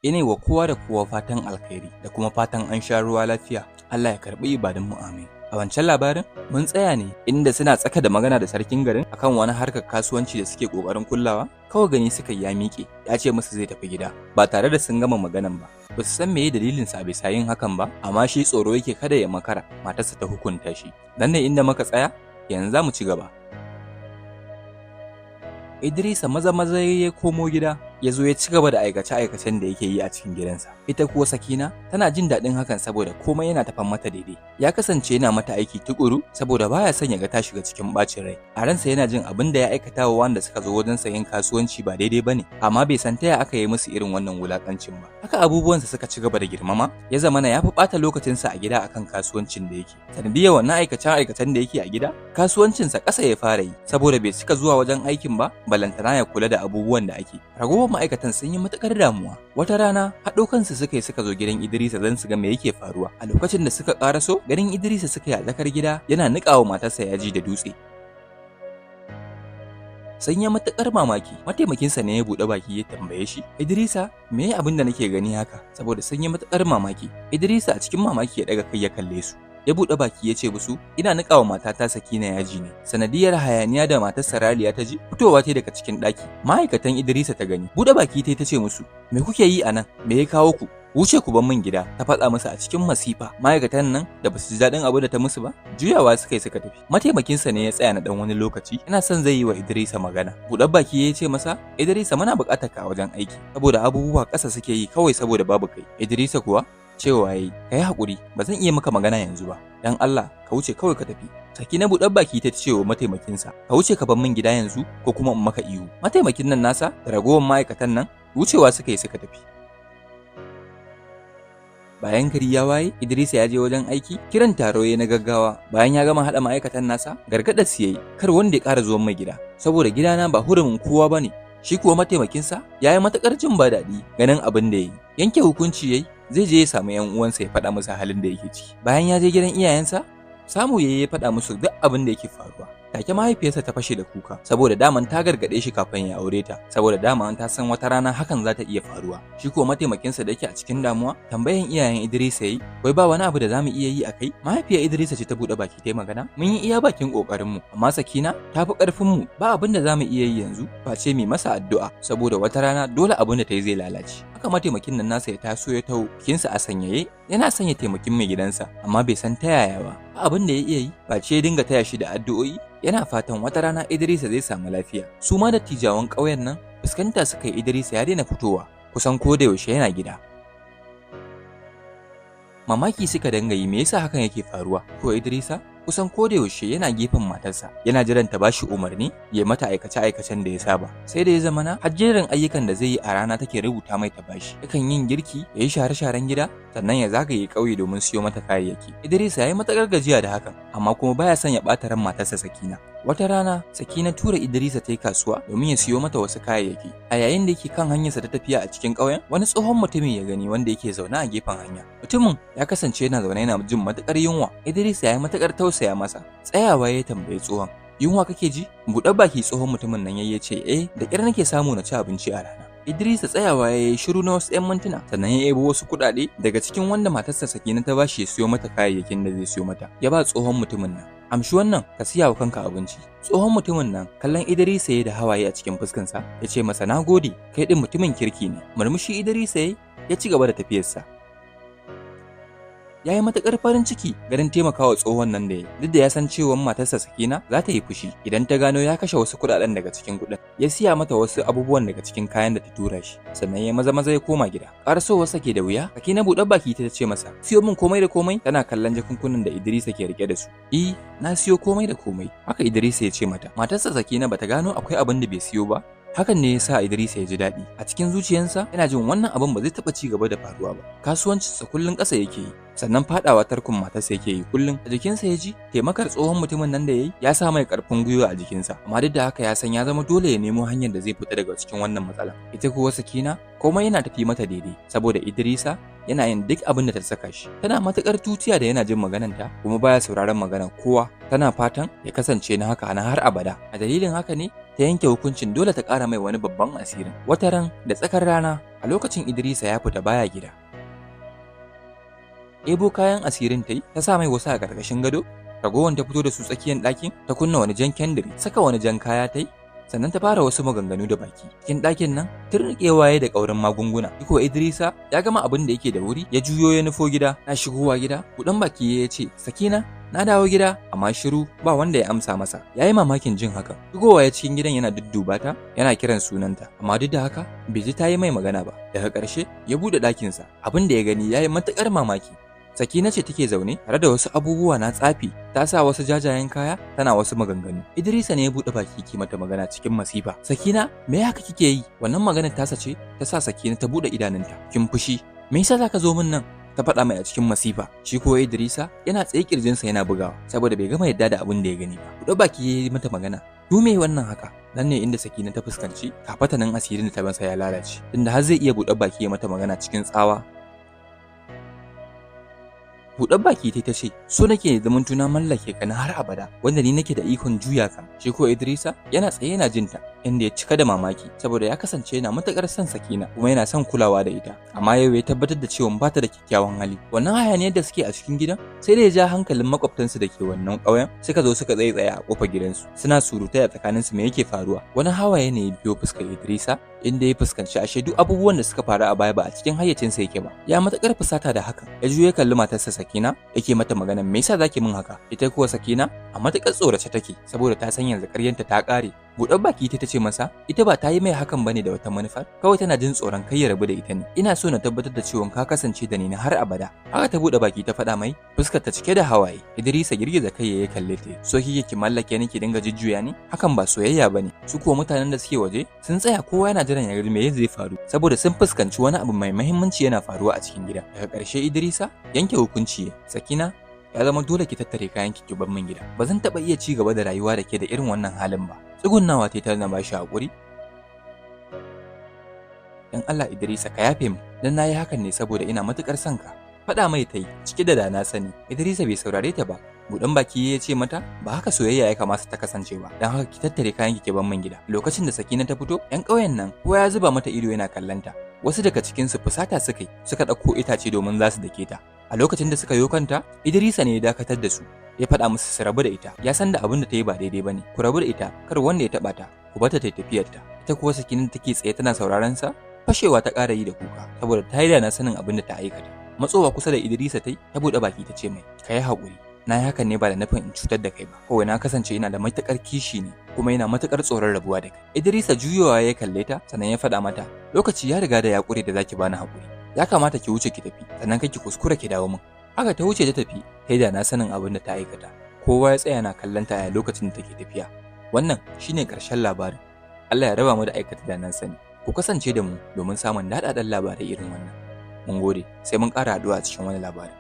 Ina wa kowa da kowa fatan alkhairi da kuma fatan an sha ruwa lafiya. Allah ya karɓi ibadunmu, amin. A wancan labarin mun tsaya ne inda suna tsaka da magana da sarkin garin akan wani harkar kasuwanci da suke kokarin kullawa. Kawai gani suka ya miƙe ya ce musu zai tafi gida ba tare da sun gama maganan ba. Ba su san meye dalilin sa bisa yin hakan ba, amma shi tsoro yake kada ya makara matarsa ta hukunta shi. Nan ne inda muka tsaya, yanzu za mu ci gaba. Idrisa maza maza ya komo gida, ya zo ya ci gaba da aikace-aikacen da yake yi a cikin gidansa. Ita kuwa Sakina tana jin daɗin hakan saboda komai yana tafan mata daidai. Ya kasance yana mata aiki tukuru saboda baya son ya ga ta shiga cikin ɓacin rai. A ransa yana jin abin da ya aikata wa wanda suka zo wajen sayen kasuwanci ba daidai bane, amma bai san taya aka yi musu irin wannan wulakancin ba. Haka abubuwansa suka ci gaba da girmama, ya zamana ya fi ɓata lokacinsa a gida akan kasuwancin da yake. Sanadiyar wannan aikace-aikacen da yake a gida, kasuwancinsa ƙasa ya fara yi saboda bai cika zuwa wajen aikin ba, balantana ya kula da abubuwan da ake. Ragowar ma'aikatan sun yi matuƙar damuwa. Wata rana haɗo kansu suka yi suka zo gidan Idrisa don su ga me yake faruwa. A lokacin da suka ƙaraso, ganin Idrisa suka yi a tsakar gida yana niƙa wa matarsa yaji da dutse. Sun yi matuƙar mamaki. Mataimakinsa ne ya buɗe baki ya tambaye shi, "Idrisa, me abin da nake gani haka?" Saboda sun yi matuƙar mamaki. Idrisa a cikin mamaki ya ɗaga kai ya kalle su. Ya buɗe baki ya ce musu, "Ina niƙa wa matata Sakina yaji ne." Sanadiyar hayaniya da matar Saraliya ta ji, fitowa ta daga cikin ɗaki. Ma'aikatan Idrisa ta gani, buɗe baki ta ce musu, "Me kuke yi a nan? Me ya kawo ku? Wuce ku bar min gida." Ta faɗa musu a cikin masifa. Ma'aikatan nan da basu ji daɗin abu da ta musu ba, juyawa suka yi suka tafi. Mataimakinsa ne ya tsaya na ɗan wani lokaci, yana son zai yi wa Idrisa magana. Buɗe baki ya ce masa, "Idrisa, muna buƙatar ka a wajen aiki, saboda abubuwa ƙasa suke yi kawai saboda babu kai." Idrisa kuwa cewa yayi, "Ka yi haƙuri, ba zan iya maka magana yanzu ba, dan Allah ka wuce kawai ka tafi." Sakina buɗar baki ta ce wa mataimakinsa, "Ka wuce ka bar min gida yanzu ko kuma in maka ihu." Mataimakin nan nasa da ragowar ma'aikatan nan wucewa suka yi suka tafi. Bayan gari ya waye, Idrisa ya je wajen aiki, kiran taro ya na gaggawa. Bayan ya gama haɗa ma'aikatan nasa, gargaɗar su yayi, kar wanda ya ƙara zuwan mai gida, saboda gidana ba hurumin kowa bane. Shi kuwa mataimakinsa ya yi matuƙar jin ba daɗi ganin abin da ya yi. Yanke hukunci yayi, zai je ya samu ‘yan uwansa ya faɗa musu halin da yake ciki. Bayan ya je gidan iyayensa, samu yayi ya faɗa musu duk abin da yake faruwa. Take mahaifiyarsa ta fashe da kuka, saboda daman ta gargaɗe shi kafin ya aure ta, saboda daman ta san wata rana hakan za ta iya faruwa. Shi kuwa mataimakinsa da yake a cikin damuwa, tambayan iyayen Idrisa yayi, "Wai ba wani abu da zamu iya yi a kai?" Mahaifiyar Idrisa ce ta buɗe baki ta yi magana, "Mun yi iya bakin ƙoƙarinmu, amma Sakina ta fi ƙarfinmu, ba abin da zamu iya yi yanzu face mu masa addu'a, saboda wata rana dole abin da ta yi zai lalace." Haka mataimakin nan nasa ya taso ya taho, jikinsa a sanyaye, yana son ya taimakin mai gidansa, amma bai san ta yaya ba. Ba abin da ya iya yi face ya dinga taya shi da addu'o'i, yana fatan wata rana Idrisa zai samu lafiya. Su ma dattijawan ƙauyen nan fuskanta suka yi Idrisa ya daina fitowa, kusan ko da yaushe yana gida. Mamaki suka dinga yi, me yasa hakan yake faruwa? Ko Idrisa kusan ko da yaushe yana gefen matarsa, yana jiran ta bashi umarni ya mata aikace-aikacen da ya saba. Sai da ya zamana har jerin ayyukan da zai yi a rana take rubuta mai ta bashi. Yakan yin girki, ya yi share-sharen gida, sannan ya zagaye ƙauye domin siyo mata kayayyaki. Idrisa ya yi matuƙar gajiya da hakan, amma kuma baya son ya ɓata ran matarsa Sakina. Wata rana Sakina tura Idrisa ta yi kasuwa domin ya siyo mata wasu kayayyaki. A yayin da yake kan hanyarsa ta tafiya a cikin ƙauyen, wani tsohon mutumin ya gani wanda yake zaune a gefen hanya. Mutumin ya kasance yana zaune yana jin matuƙar yunwa. Idrisa ya yi matuƙar tausaya masa. Tsayawa ya tambayi tsohon, "Yunwa kake ji?" Buɗe baki tsohon mutumin nan ya ce, "Eh, da ƙyar nake samu na ci abinci a rana." Idrisa tsayawa ya yi shiru na wasu 'yan mintuna, sannan ya ebo wasu kuɗaɗe daga cikin wanda matarsa Sakina ta bashi ya siyo mata kayayyakin da zai siyo mata. Ya ba tsohon mutumin nan, "Amshi wannan, ka siya wa kanka abinci." Tsohon mutumin nan kallon Idrisa ya da hawaye a cikin fuskansa, ya ce masa, "Na gode, kai ɗin mutumin kirki ne." Murmushi Idrisa ya ci gaba da tafiyarsa. Ya yi matuƙar farin ciki ganin taimakawa tsohon nan da ya, duk da ya san cewa matarsa Sakina za ta yi fushi idan ta gano ya kashe wasu kuɗaɗen daga cikin kuɗin. Ya siya mata wasu abubuwan daga cikin kayan da ta tura shi, sannan ya maza maza ya koma gida. Ƙarasowarsa ke da wuya, Sakina buɗe baki ta ce masa, "Siyo min komai da komai?" Tana kallon jakunkunan da Idrisa ke rike da su. "I, na siyo komai da komai," haka Idrisa ya ce mata. Matarsa Sakina bata gano akwai abin da bai siyo ba. Hakan ne ya sa Idrisa ya ji daɗi. A cikin zuciyarsa yana jin wannan abin ba zai taɓa ci gaba da faruwa ba. Kasuwancinsa kullum ƙasa yake yi, sannan faɗawa tarkon matarsa yake yi kullum. A jikinsa ya ji taimakar tsohon mutumin nan da ya yi ya sa mai ƙarfin gwiwa a jikinsa. Amma duk da haka ya san ya zama dole ya nemo hanyar da zai fita daga cikin wannan matsala. Ita kuwa Sakina komai yana tafi mata daidai, saboda Idrisa yana yin duk abin da ta saka shi. Tana matuƙar tutiya da yana jin magananta kuma baya sauraron maganar kowa. Tana fatan ya kasance na haka na har abada. A dalilin haka ne ta yanke hukuncin dole ta ƙara mai wani babban asirin. Wata ran da tsakar rana A lokacin Idrisa ya fita baya gida. Ebo kayan asirin ta yi, ta sa mai wasu a ƙarƙashin gado, ragowar ta fito da su tsakiyar ɗakin, ta kunna wani jan kendiri, saka wani jan kaya ta yi, sannan ta fara wasu maganganu da baki. Cikin ɗakin nan, turnuƙewa ya da ƙaurin magunguna. Iko Idrisa ya gama abin da yake da wuri, ya juyo ya nufo gida, na shigowa gida, buɗan baki ya ce, "Sakina, na dawo gida," amma shiru ba wanda ya amsa masa. Ya yi mamakin jin hakan. Shigowa ya cikin gidan yana dudduba ta, yana kiran sunanta, amma duk da haka bai ji ta yi mai magana ba. Daga ƙarshe ya buɗe ɗakinsa, abin da ya gani ya yi matuƙar mamaki. Sakina ce take zaune tare da wasu abubuwa na tsafi, ta sa wasu jajayen kaya, tana wasu maganganu. Idrisa ne ya buɗe baki ki mata magana cikin masifa. "Sakina, me haka kike yi?" Wannan maganar tasa ce ta sa Sakina ta buɗe idanunta. Kin fushi. "Me yasa zaka zo min nan?" ta faɗa mai a cikin masifa. Shi ko Idrisa yana tsaye kirjinsa yana bugawa saboda bai gama yadda da abin da ya gani ba. Buɗe baki ya yi mata magana. "Du me wannan haka?" Nan ne inda Sakina ta fuskanci kafatanin asirin da ta masa ya lalace. Tunda har zai iya buɗe baki ya mata magana cikin tsawa. Buɗar baki ta ce, "So nake zaman tuna mallake ka na har abada, wanda ni nake da ikon juya ka." Shi ko Idrisa yana tsaye yana jinta, inda ya cika da mamaki, saboda ya kasance yana matuƙar son Sakina kuma yana son kulawa da ita. Amma yau ya tabbatar da cewa ba ta da kyakkyawan hali. Wannan hayaniyar da suke a cikin gidan sai da ya ja hankalin makwabtansu da ke wannan ƙauyen, suka zo suka tsaye tsaye a ƙofar gidansu, suna surutai a tsakaninsu me yake faruwa. Wani hawaye ne ya biyo fuskar Idrisa, inda ya fuskanci ashe duk abubuwan da suka faru a baya ba a cikin hayyacinsa yake ba. Ya matuƙar fusata da hakan, ya juyo ya kalli matarsa Sakina, yake mata magana, "Me yasa zaki min haka?" Ita kuwa Sakina a matuƙar tsorace take, saboda ta san yanzu ƙaryanta ta ƙare. Buɗar baki ta ce masa ita ba ta yi mai hakan bane da wata manufar, kawai tana jin tsoron kai ya rabu da ita ne. "Ina so na tabbatar da cewa ka kasance da ni na har abada." Haka ta buɗe baki ta faɗa mai, fuskar ta cike da hawaye. Idrisa girgiza kai ya kalle ta. "So kike ki mallake ni ki dinga jujjuya ni? Hakan ba soyayya bane." Su kuwa mutanen da suke waje sun tsaya, kowa yana jiran ya ga me zai faru, saboda sun fuskanci wani abu mai muhimmanci yana faruwa a cikin gida. Daga ƙarshe Idrisa yanke hukunci, "Sakina, ya zama dole ki tattare kayan ki bar min gida. Ba zan taɓa iya ci gaba da rayuwa da ke da irin wannan halin ba." Tsugunnawa ta tana ba shi haƙuri. "Dan Allah Idrisa, ka yafe mu, dan nayi hakan ne saboda ina matuƙar son ka." Faɗa mai ta yi cike da dana sani. Idrisa bai saurare ta ba. Buɗan baki ya ce mata ba haka soyayya ya kamata ta kasance ba, don haka ki tattare kayan ki bar min gida. Lokacin da Sakina ta fito, 'yan ƙauyen nan kowa ya zuba mata ido yana kallonta. Wasu daga cikinsu fusata suka yi, suka ɗauko itace domin za su dake ta. A lokacin da suka yo kanta, Idrisa ne ya dakatar da su, ya faɗa musu su rabu da ita. Ya san da abin da ta yi ba daidai ba ne. "Ku rabu da ita, kar wanda ya taɓa ta, ku bata ta yi tafiyarta." Ita kuwa Sakina take tsaye tana sauraron sa, fashewa ta ƙara yi da kuka, saboda ta yi da na sanin abin da ta aikata. Matsowa kusa da Idrisa ta yi, ta buɗe baki ta ce mai, "Ka yi haƙuri, na yi hakan ne ba da nufin in cutar da kai ba, kawai na kasance ina da matuƙar kishi ne, kuma ina matuƙar tsoron rabuwa da kai." Idrisa juyowa ya kalle ta, sannan ya faɗa mata, "Lokaci ya riga da ya ƙure da zaki bani haƙuri, ya kamata ki wuce ki tafi, sannan ki kuskura ki dawo min." Haka ta wuce ta tafi, ta yi da na sanin abin da ta aikata. Kowa ya tsaya na kallon ta a lokacin da take tafiya. Wannan shine ƙarshen labarin. Allah ya raba mu da aikata da nan sani. Ku kasance da mu domin samun daɗaɗɗen labarai irin wannan. Mun gode, sai mun ƙara haɗuwa a cikin wani labarin.